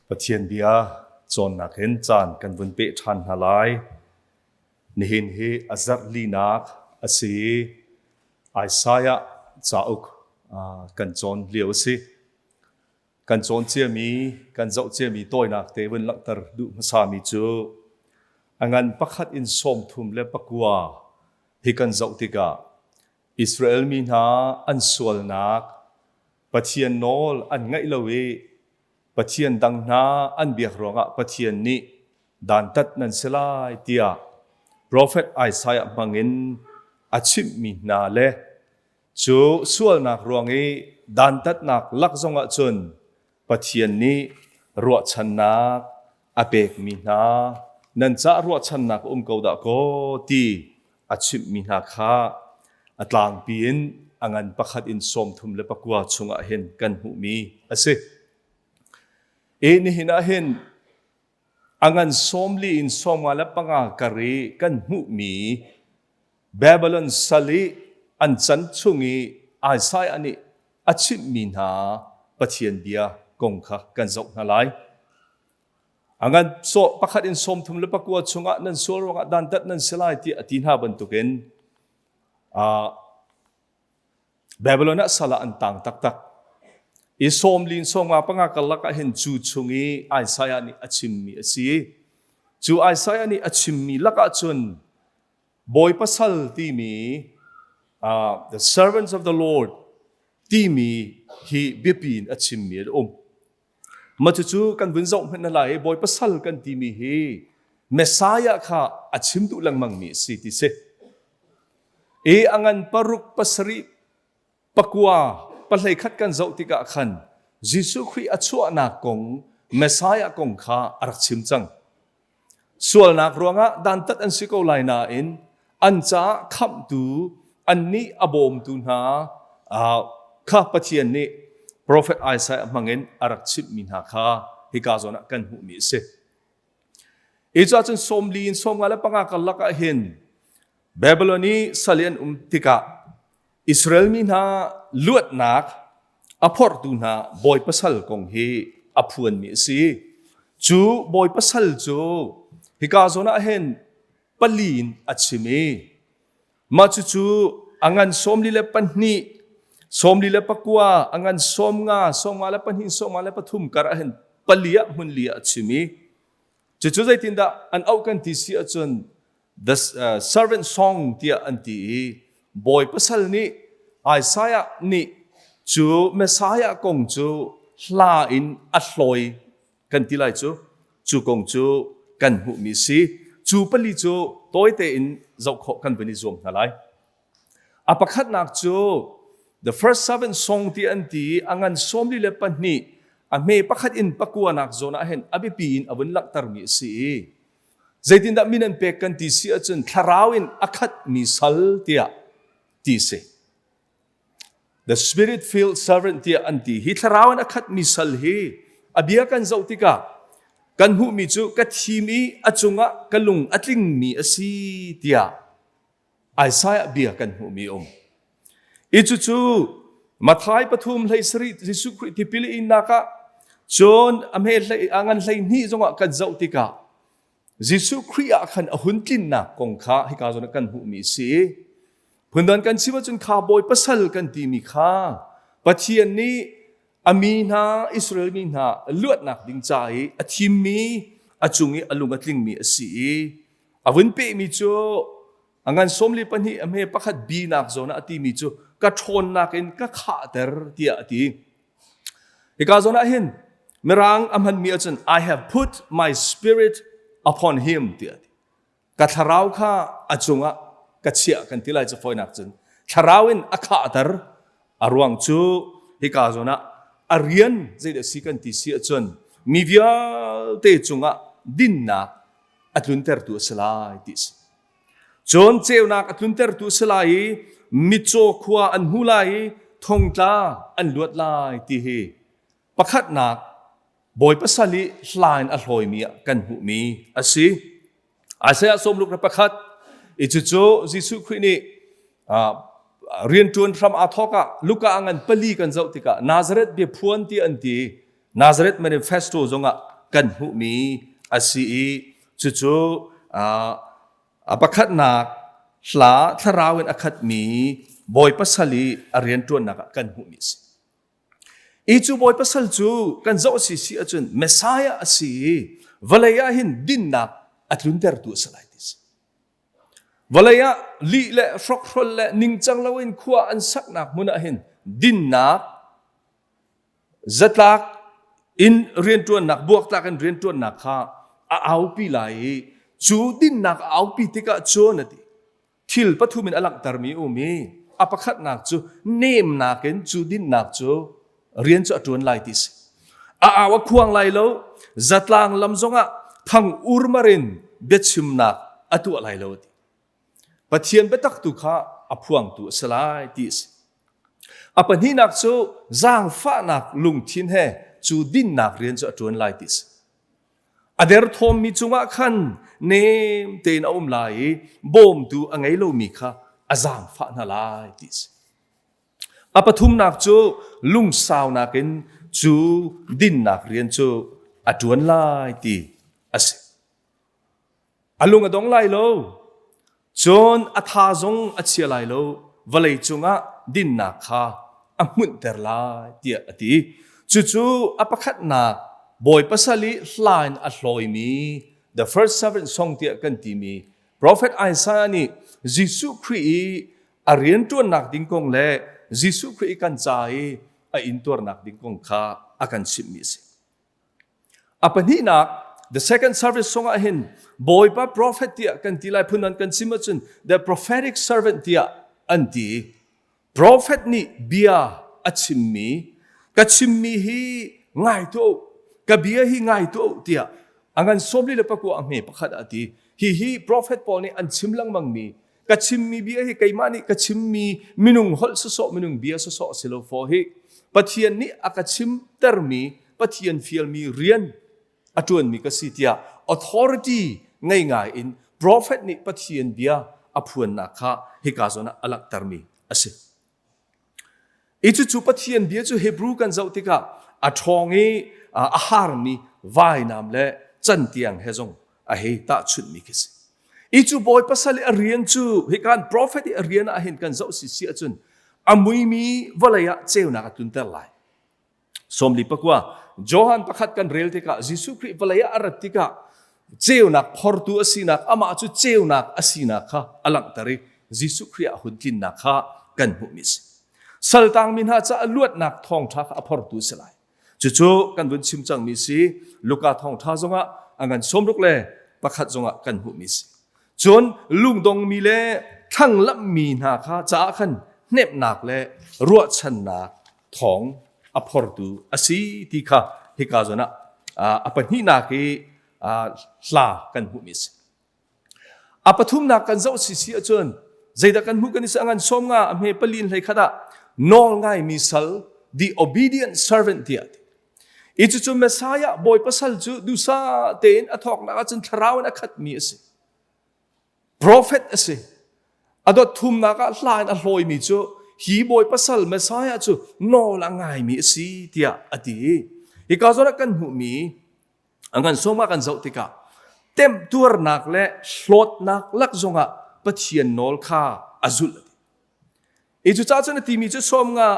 Pathian bia cawnnak in caan kan vun peh ṭhan hna lai. Nihin hi a zarh linak a si i Isaiah cauk kan cawn lio a si. Kan cawn ciami, kan zoh ciami tawinak te vun langhter duh hmasami cu a ngan pakhat in 34 hi kan zoh tikah Israel mi hna an sualnak Pathian nawl an ngaih lo i Pathian dang hna an biak ruangah Pathian nih dantat nan si lai tiah profet Isaiah hmangin a chimhmi hna le cu sualnak ruang i dantatnak lak zongah cun Pathian nih ruahchannak a pekmi hna nan cah ruahchannak um ko dah kaw ti a chimhmi hna kha a tlangpi in a ngan pakhat in 39 chungah hin kan hmuhmi a si. E nihin ah hin a ngan 40 in 55 kar i kan hmuhmi Babylon sal i an chan chung i Isaiah nih a chimhmi hna Pathian bia kong kha kan zoh hna lai. A ngan pakhat in 39 chungah nan sual ruangah dantat nan si lai tiah a ti hna bantukin Babylon ah sal ah an tang taktak. I 40 in 55 karlak ah hin cu chung i Isaiah nih a chimmi a si. Cu Isaiah nih a chimmi lakah cun Bawipa sal timi the servants of the Lord timi hi biapi in a chimmi an um. Mah cucu kan vun zoh hmanh na lai i Bawipa sal kan timi hi Messiah kha a chim duh lengmangmi a si ti si. I a ngan paruk pasarih pakua pahleikhat kan zoh tikah khan Jesuh Khrih a chuahnak kong Messiah kong kha a rak chim cang. Sualnak ruangah dantat an si ko lai nain an caah khamhtu annih a bawmtu hna kha Pathian nih profet Isaiah hmangin a rak chimhmi hna kha hika zawn ah kan hmuhmi a si. Hi caah cun 40 in 55 karlak ah hin Babylon i sal i an um tikah Israel mi hna luatnak a phorhtu hna bawipa sal kong hi a phuanmi a si. Cu bawipa sal cu hika zawn ah hin pali in a chim i mah cucu a ngan 42, 49, a ngan 50, 52, 53 kar ah hin pali ah hmun li ah a chim i cucu zeitindah an auh kan ti si ahcun the servant song tiah an ti i bawipa sal nih Isaiah nih cu Messiah kong cu hla in a hlawi kan ti lai cu cu kong cu kan hmuhmi si cu pali cu tawi tein zoh khawh kan vun i zuam hna lai a pakhatnak cu the first servant song ti an ti i a ngan 42 a hme pakhat in pakuanak zawn ah hin a biapi in a vun langhtermi a si i Zeitindah min an pek kan ti si ahcun thlarau in a khatmi sal tiah ti si. The spirit filled servant tiah an ti. Hi thlarau in a khatmi sal hi a bia kan zoh tikah kan hmuhmi cu ka thim i a cungah ka lung a tlingmi a si tiah Isaiah bia kan hmuhmi um. I cucu Matthai pathum hlei sarih Jesuh Khrih tipil innak ah cun a hme hlei a ngan hlei hnih zongah kan zoh tikah Jesuh Khrih ah khan a hun tlinnak kong kha hika zawn ah kan hmuhmi a si. Phundang kan chim ahcun kha bawi pasal kan timi kha Pathian nih a mi hna Israel mi hna luatnak ding ca i a thimmi a cung i a lung a tlingmi a si i a vun pehmi cu a ngan 42 a hme pakhat bi nak zawn ah a timi cu ka ṭhawnnak in ka khahter tiah a ti. Hika zawn ah hin Mirang a hmanmi ahcun I have put my spirit upon him tiah a ti. Ka thlarau kha a cungah ka chiah kan ti lai cu fawinak cun thlarau in a khahter a ruang cu hika zawn ah a rian zeidah si kan ti si ahcun mi vialte cungah dinnak a tluntertu a si lai ti a si. Cun ceunak a tluntertu a si lai i mitcaw khua an hmu lai i thongtla an luat lai ti hi pakhatnak Bawipa sal i hla in a hlawimi ah kan hmuhmi a si. Isaiah 61 i cucu Jesuh Khrih nih rianṭuan hram aa thawk ah Luka a ngan pali kan zoh tikah Nazareth biaphuan ti an ti Nazareth Manifesto zongah kan hmuhmi a si i cucu a pakhatnak hla thlarau in a khatmi Bawipa sal i a rianṭuannak ah kan hmuhmi a si. I cu Bawipa sal cu kan zoh si si ahcun Messiah a si i vawlei ah hin dinnak a tluntertu a si lai ti a si. Vawlei ah lih le hrokhrol le ningcang loin khua an saknak hmun ah hin dinnak zatlak in rianṭuannak buaktlak in rianṭuannak kha a aupi lai i cu dinnak a aupi tikah cun a ti thil pathum in a langhtermi um i a pakhatnak cu nemnak in cu dinnak cu rian cu a ṭuan lai ti si. A au a khuang lai lo, zatlang lam zongah thang urmar in biachimnak a tuah lai lo ti. Pathian biatak tu kha a phuangtu a si lai ti a si. A pahnihnak cu zaangfahnak lungthin he cu dinnak rian cu a ṭuan lai ti a si. A derthawmmi cungah khan nem tein a um lai i bawmtu a ngei lomi kha a zaangfah hna lai ti a si. A pathumnak cu lungsaunak in cu dinnak rian cu a ṭuan lai ti a si. A lung a dong lai lo, cun a tha zong a chia lai lo, vawlei cungah dinnak kha a hmunhter lai tiah a ti. Cucu a pakhatnak Bawipa sal i hla in a hlawimi The First Servant Song tiah kan timi Prophet Isaiah nih Jesuh Khrih i a rianṭuannak ding kong le Jesuh Khrih i kan ca i a intuarnak ding kong kha a kan chimhmi a si. A pahnihnak, the second service song ah hin Bawipa prophet tiah kan ti lai phun an kan chim ahcun the prophetic servant tiah an ti. Prophet nih bia a chimmi, ka chimmi hi ngai tuah u, ka bia hi ngai tuah u tiah a ngan 44 a hme pakhat ah a ti. Hihi prophet pawl nih an chim lengmangmi ka chimmi bia hi keimah nih ka chimmi minung holh sawsawh minung bia sawsawh si lo faw hi Pathian nih a ka chimtermi Pathian fialmi rian a ṭuanmi ka si tiah authority ngei ngai in prophet nih Pathian bia a phuannak kha hika zawn ah a langhtermi a si. I cucu Pathian bia cu Hebrew kan zoh tikah a ṭhawng i a harmi vainam le cantiang he zong a hei tahchunhmi khi si. I cu bawi pasal i a rian cu hikan prophet i a rian ah hin kan zoh si si ahcun a muimi vawlei ah ceunak a tlunter lai. 49 Johan pakhat kan rel tikah Jesuh Khrih vawlei ah a rat tikah ceunak phortu a sinak amah cu ceunak a sinak kha a langhter i Jesuh Khrih ah hun tlinnak kha kan hmuhmi a si. Saltangmi hna caah luatnak thawngṭha kha a phortu a si lai. Cucu kan vun chim cangmi si Luka thawngṭha zongah a ngan sawmruk le pakhat zongah kan hmuhmi a si. Cun lungdongmi le thlanglamhmi hna kha caah khan hnemhnak le ruahchannak thawng a phortu a si ti kha hika zawn ah a pahnihnak i hla kan hmuhmi a si. A pathumnak kan zoh si si ahcun zeidah kan hmuh kan i ngan sawm nga a hme palin hlei khat ah nawl ngaimi sal the obedient servant tiah ti. I cucu Messiah Bawipa sal cu dusa tein a thawknak ahcun thlarau in a khatmi a si. Prophet a si. A dot thumnak ah hla in a hlawimi cu hi Bawipa sal Messiah cu nawl a ngaimi a si tiah a ti. Hika zawn ah kan hmuhmi a ngan sawm ah kan zoh tikah temtuarnak le hlawtnak lak zongah Pathian nawl kha a zulh. I cucaah cun a timi cu sawm nga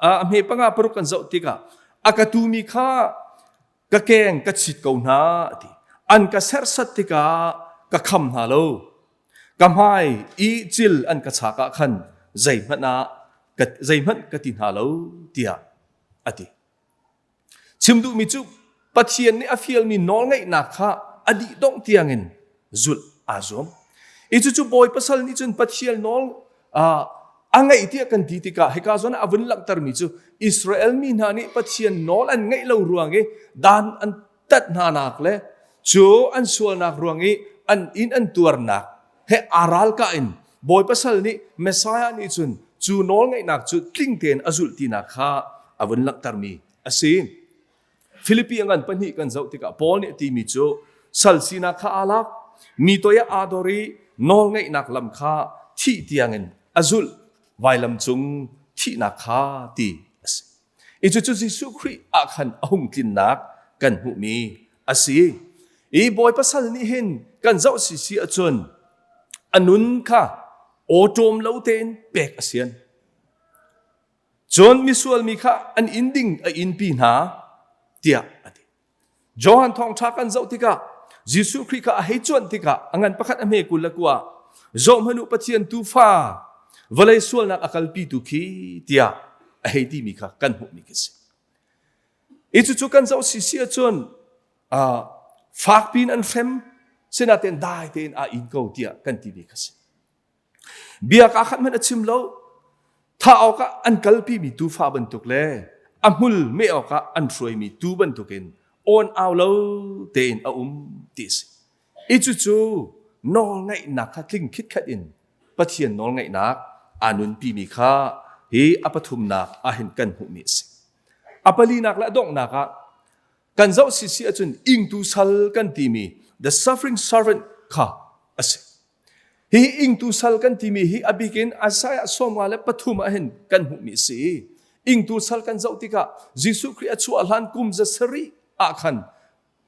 a hme panga paruk kan zoh tikah a ka tumi kha ka keng ka chit ko hna a ti. An ka serhsat tikah ka kham hna lo. Ka hmai i cil an ka chak ah khan zeihmanh ah zeihmanh ka ti hna lo tiah a ti. Chim duhmi cu Pathian nih a fialmi nawlngeihnak kha a dih dongh tiangin zulh aa zuam. I cucu bawi pasal nih cun Pathian nawl a ngaih tiah kan ti tikah hika zawn ah a vun langhtermi cu Israel mi hna nih Pathian nawl an ngaih lo ruang i dan an tat hnanak le cu an sualnak ruang i an inn an tuarnak he aa ralkah in bawi pasal nih Messiah nih cun cu nawlngeihnak cu tling tein a zulh tinak kha a vun langhtermi a si. Filipi a ngan pahnih kan zoh tikah Paul nih a timi cu sal sinak kha aa lak, mi toi ah aa dor i nawlngeihnak lam kha thih tiangin a zulh, vailam cung thihnak kha ti a si. I cucu Jesuh Khrih ah khan a hung tlinnak kan hmuhmi a si. a si. I Bawipa sal nih hin kan zoh sisi ahcun a nun kha awṭawm lo tein pek a sian. Cun misual mi kha an inn ding a innpi hna tiah a ti. Johan thawngṭha kan zoh tikah Jesuh Khrih kha a hei cuanh tikah a ngan pakhat a hme 29 zohhmanh u Pathian tuufa vawlei sualnak a kalpitu khi tiah a hei timi kha kan hmuhmi khi si. I cucu kan zoh sisi ahcun uh, fakpi in an hrem sinatein dai tein aa in ko tiah kan timi kha si. Bia kaa khat hmanh a chim lo. Thah awkah an kalpimi tuufa bantuk le a hmul meh awkah an hruaimi tuu bantukin awn au lo tein a um ti a si. I cucu nawlngaihnak kha tling khitkhat in Pathian nawlngaihnak aa nunpimi kha hi a pathumnak ahhin kan hmuhmi a si. A palinak le a donghnak ah kan zoh sisi ahcun ingtu sal kan timi the suffering servant kha a si. Hi ingtu sal kan timi hi a bik in Isaiah 53 ah hin kan hmuhmi a si. Ingtu sal kan zoh tikah Jesuh Khrih a chuah hlan kum 700 ah khan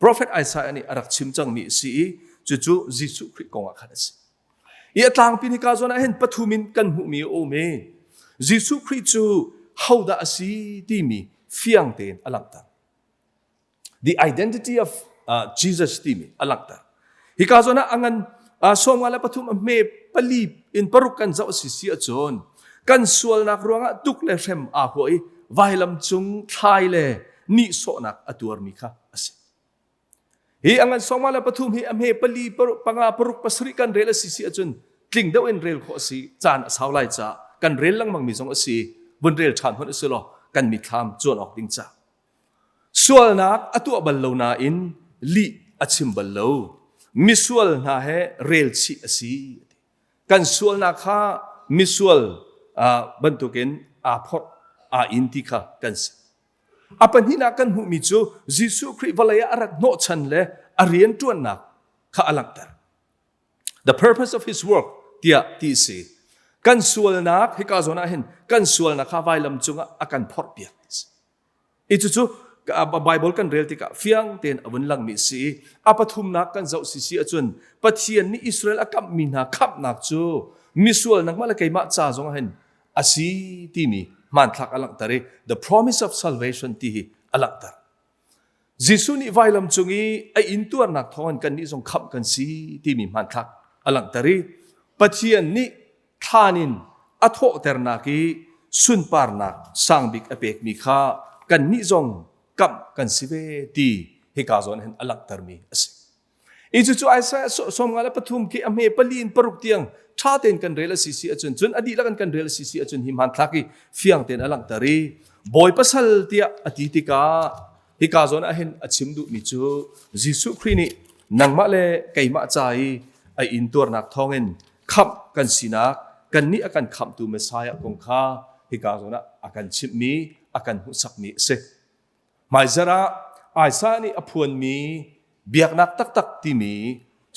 Prophet Isaiah nih a rak chim cangmi a si i cucu Jesuh Khrih kong ah khan a si. I a tlangpi hika zawn ah hin pathum in kan hmuhmi a um i Jesuh Khrih cu hodah a si timi fiang tein a langhter. The identity of Jesus timi a langhter. Hika zawn ah a ngan 53 a hme pali in paruk kan zoh si si ahcun kan sualnak ruangah tuk le hrem aa huah i vailam cung thlai le nihsawhnak a tuarmi kha a si. Hi a ngan 53 hi a hme pali panga paruk pasarih kan rel a si si ahcun tling deuh in rel khawh a si caan a sau lai caah kan rel lengmang mi zong a si vun rel ṭhan hmanh a si law kan mitthlam cuan awk ding ca. Sualnak a tuah bal lo nain lih a chim bal lo. Misual hna he relchih a si. Kan sualnak kha misual bantukin aa phorh, aa in ti kha kan si. A pahnihnak kan hmuhmi cu Jesuh Khrih vawlei ah a rat hnawhchan le a rianṭuannak kha a langhter. The purpose of his work tiah ti a si. Kan sualnak hika zawn ah hin kan sualnak kha vailam cungah a kan phorhpiak ti si. I cucu Bible kan rel tikah fiang tein a vun langmi a si i a pathumnak kan zoh sisi ahcun Pathian nih Israel a kamhmi hna khamhnak cu misual nangmah le keimah ca zong ah hin a si timi hmanthlak a langhter i the promise of salvation ti hi a langhter. Jesuh nih vailam cung i a intuarnak thawngin kannih zong khamh kan si timi hmanthlak a langhter i Pathian nih thlan in a thawhternak i sunparnak sangbik a pekmi kha kannih zong kamh kan si ve ti hika zawn hin a langhtermi a si. I cucu Isaiah 53 khi a hme pali in paruk tiang ṭha tein kan rel a si si ahcun cun a dihlak in kan rel a si si ahcun hi hmanthlak hi fiang tein a langhter i Bawipa sal tiah a ti tikah hika zawn ah hin a chim duhmi cu Jesuh Khrih nih nangmah le keimah ca i a intuarnak thawngin khamh kan sinak kannih a kan khamhtu Messiah kong kha hika zawn ah a kan chimhmi a kan hmuhsakmi a si. Hmaizarh ah Isaiah nih a phuanmi biaknak taktak timi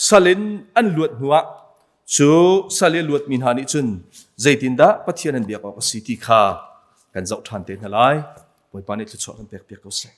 sal in an luat hnuah cu sal i a luatmi hna nih cun zeitindah Pathian an biak awk a si ti kha kan zoh ṭhan te hna lai. Bawipa nih thluachuah kan pekpiak ko seh.